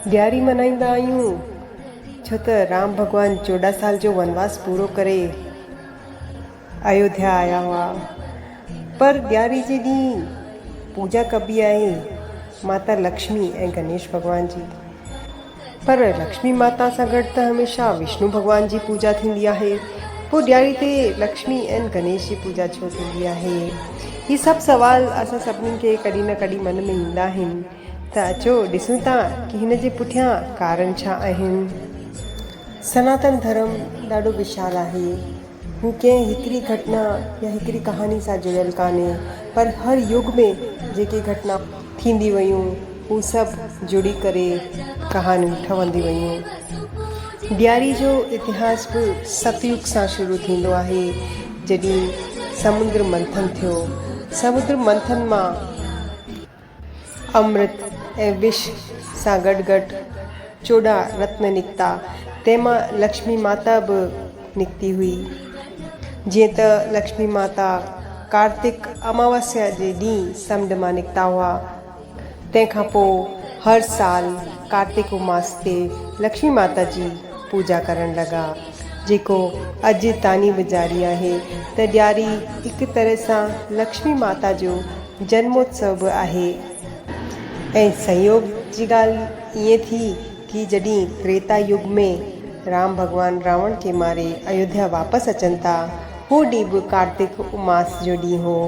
ڏياري ملهائيندا آهيون ڇو ته رام ڀڳوان 14 سال جو ونواس پورو ڪري ايوڌيا آيا هئا. پر ڏياري جي ڏينهن پوڄا ڪبي آهي ماتا لڪشمي ۽ گنيش ڀڳوان جي. پر لڪشمي ماتا سان گڏ ته هميشه وشنو ڀڳوان جي پوڄا ٿيندي آهي، پوء ڏياري تي لڪشمي ۽ گنيش جي پوڄا ڇو ٿيندي آهي؟ هي سڀ سوال اسان سڀني کي ڪڏهن نه ڪڏهن من ۾ ايندا آهن ته اچو ڏسون ٿا ڪي هن جي پٺيان ڪارڻ ڇا آهن. سناتن ڌرم ڏاڍو وشال آهي. هو ڪنهن هڪڙي گهٽنا يا هڪڙي ڪهاڻي سان جڙيل ڪانهي پر هر يگ ۾ جيڪي گهٽنا ٿيندي ويون هو سڀ جڙي ڪري ڪهاڻيون ٺهندي ويون. ڏياري جو اتهاس به ست يگ سان شروع ٿيندو آهي جڏهن سمندر منٿن ٿيو. سمندر منٿن مان. امرت ۽ وش سان گڏ گڏ 14 رتن نڪتا، تنهن مان لڪشمي ماتا به نڪتي هئي. جيئن ته لڪشمي ماتا ڪارتڪ اماوسيا جي ڏينهن سمنڊ مان نڪتا هئا، تنهن کان پوء هر سال ڪارتڪ اماس تي لڪشمي ماتا جي پوڄا ڪرڻ لڳا. جيڪو اڄ تائين به جاري آهي ته ڏياري هڪ طرح سان لڪشمي ماتا جو جنموتسو به آهي ۽ سنيوگ جي ڳالهه ائين ٿي ڪي جڏهن تريتا يگ ۾ رام ڀڳوان راوڻ کي ماري ايوڌيا واپس اچن ٿا هو ڏينهن به ڪارتڪ اماس جو ڏينهن هو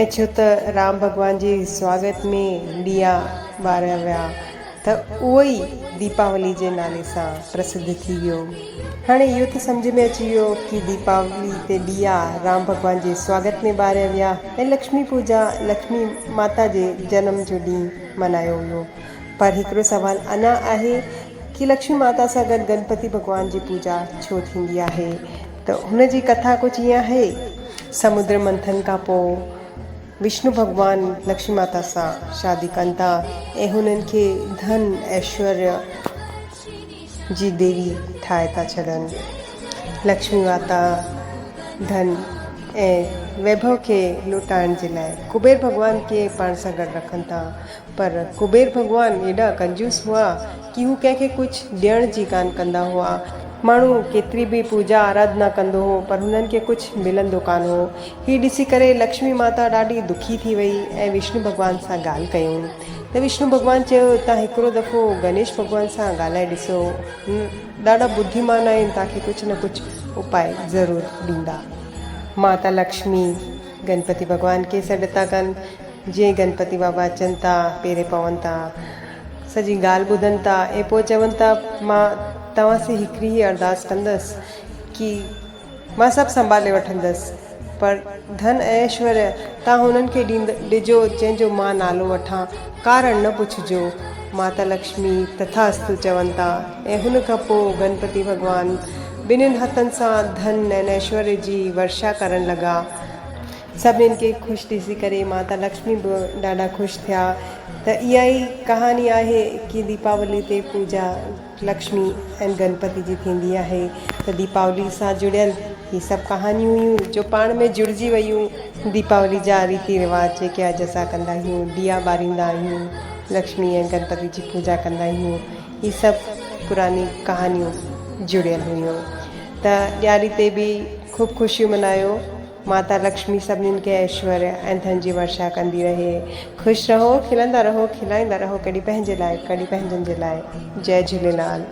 ۽ ڇو ته رام ڀڳوان جي سواگت ۾ ڏيئا ٻاريا ويا ته اهو ئي ديپاولي جي نالي سان پرسڌ ٿي ويو. هاڻي اهو ته سمجهه ۾ اچي ويو ڪي ديپاولي تي ڏيئا رام ڀڳوان جي سواگت ۾ ٻاريا ويا ۽ لڪشمي پوڄا لڪشمي ماتا جي جنم جو ڏينهن ملهايو ويو. پر هڪڙو سوال اڃا آهي ڪي لڪشمي ماتا سان گڏ گنپتي ڀڳوان جي پوڄا ڇو ٿيندي آهي؟ ته هن جي ڪٿا ڪجهه ائين آهي. سمندر منٿن کان پوء وشنو ڀڳوان لڪشمي ماتا سان شادي ڪن ٿا ۽ هنن کي ڌن ايشوريه جي ديوي ٺاهي ٿا ڇڏن. لڪشمي ماتا ڌن ۽ ويڀو کي لوٽائڻ جي لاء ڪبير ڀڳوان کي پاڻ سان گڏ رکن ٿا پر ڪبير ڀڳوان ايڏا ڪنجوس هئا ڪي هو ڪنهن کي ڪجهه ڏيڻ جي ڪانه ڪندا هئا. ماڻهو ڪيتري به پوڄا آراڌنا ڪندو هو پر هنن کي ڪجهه ملندو ڪانه هو. هي ڏسي ڪري لڪشمي ماتا ڏاڍي دکي ٿي وئي ۽ وشنو ڀڳوان سان ڳالهه ڪيائون ته وشنو ڀڳوان چيو تان هڪڙو دفعو گنيش ڀڳوان سان ڳالهائي ڏسو هو ڏاڍا ٻڌيمان آهن توهان کي ڪجهه نه ڪجهه اپاء ضرور ڏيندا. ماتا لڪشمي گنپتي ڀڳوان کي سڏ ٿا ڪن. جيئن گنپتي بابا اچن ٿا، پيري پون ٿا، سڄي ڳالهه ٻڌن ٿا ۽ پوء چون ٿا مان توهان سين هڪڙي ئي ارداس ڪندس ڪي مان سڀ سنڀالي وٺندس پر ڌن ۽ ايشوريه توهان هنن کي ڏجو جنهن جو مان نالو وٺان، ڪارڻ نه پڇجو. ماتا لڪشمي تٿاستو چون ٿا ۽ هن کان پوء گنپتي ڀڳوان ٻنهين هٿن سان ڌن ۽ ايشوريه جي ورشا ڪرڻ لڳا. سڀنين کي خوش ڏسي ڪري ماتا لڪشمي به ڏاڍا خوش ٿيا ته اها ئي ڪهاڻي آهي ڪي ديپاولي تي پوڄا لڪشمي ۽ گنپتي جي ٿيندي آهي ته ديپاولي سان جڙيل هي سڀ ڪهاڻيون هيون جو پاڻ ۾ جڙجي ويون. ديپاولي جا ريتي رواج جيڪي اڄ اسان ڪندا آهيون ڏيئا ٻاريندا آهيون لڪشمي ۽ گنپتي جي پوڄا ڪندا آهيون هي سڀ پراڻي ڪهاڻيون جڙيل هيون ته ڏياري تي به خوب خوشيون ملهايو. ماتا لڪشمي سڀنين کي ايشوريه ۽ ڌن جي ورشا ڪندي رهي. خوش رهو، کلندا رهو، کلائيندا رهو ڪڏهن پنهنجي لاء ڪڏهن پنهنجن جي لاء. جئي جهوليلال.